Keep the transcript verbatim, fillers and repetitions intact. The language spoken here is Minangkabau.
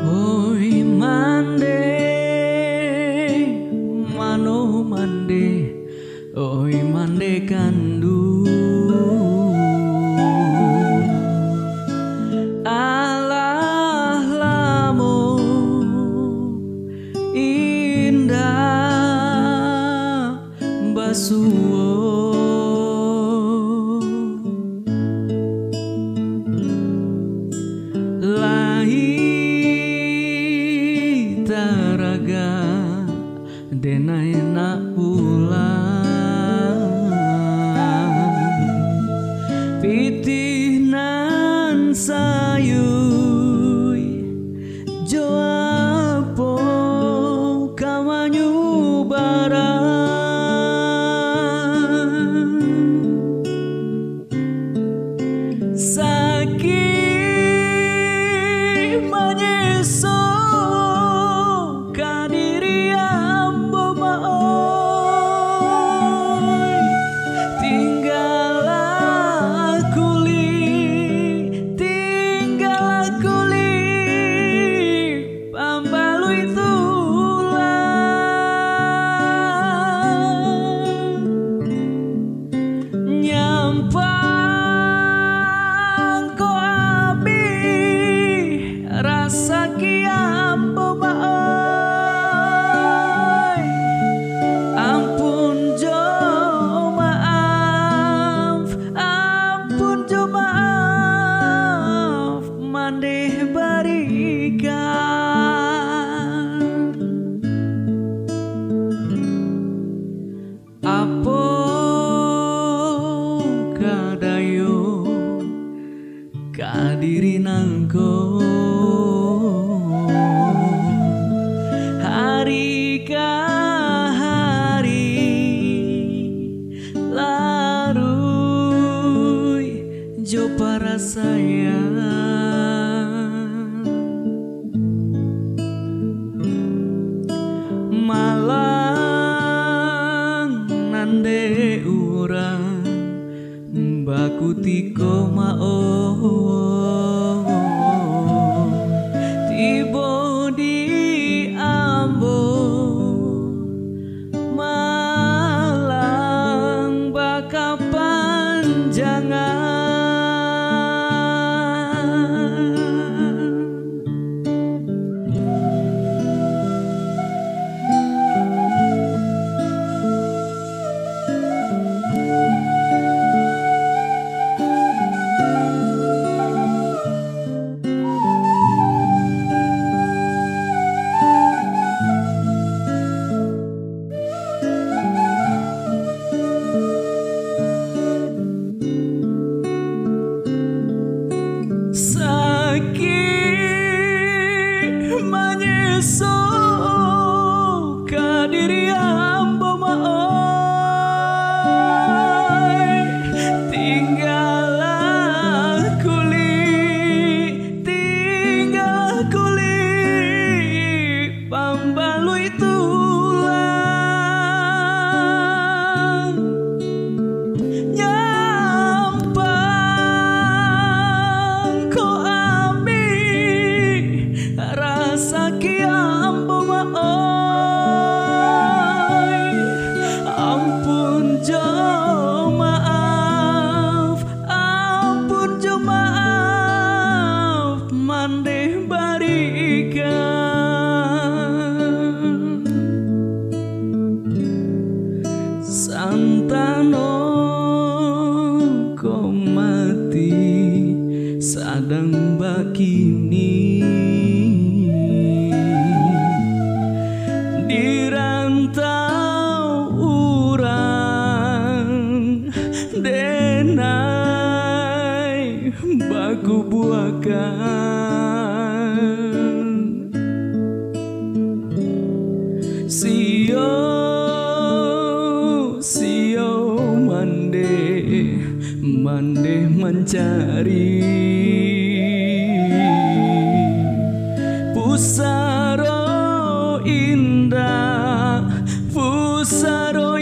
Oi mandeh, mano mandeh, oi mandeh kanduang. Alah lamo indak basuo. Lai taragak denai nak pulang. Pitih nan sayui jo apo ka manyubarang. Sakik manyeso ka diri ambo, Mak, oi. Tinggalah kuli, tinggalah kuli pambaluik tulang. Nyampang ko abih rasaki ambo, Mak, oi. Ampun jo maaf, ampun jo maaf, mandeh barikan. Apo ka dayo ka diri nangko, hari ka hari laruih jo parasaian. Malang nan dek urang bakutiko, Mak, oi. Tibo di ambo malang bakapanjangan. Sakik manyeso ka diri ambo, Mak, oi. Tinggalah kuli, tinggalah kuli pambaluik tulang. Nyampang ko abih rasaki ambo, Mak, oi. Ampun jo maaf, ampun jo maaf, mandeh barikan. Santano ko mati sadang bakini, di rantau urang denai bakubuakan. Sio, sio mandeh, mandeh mancari pusaro indah, pusaro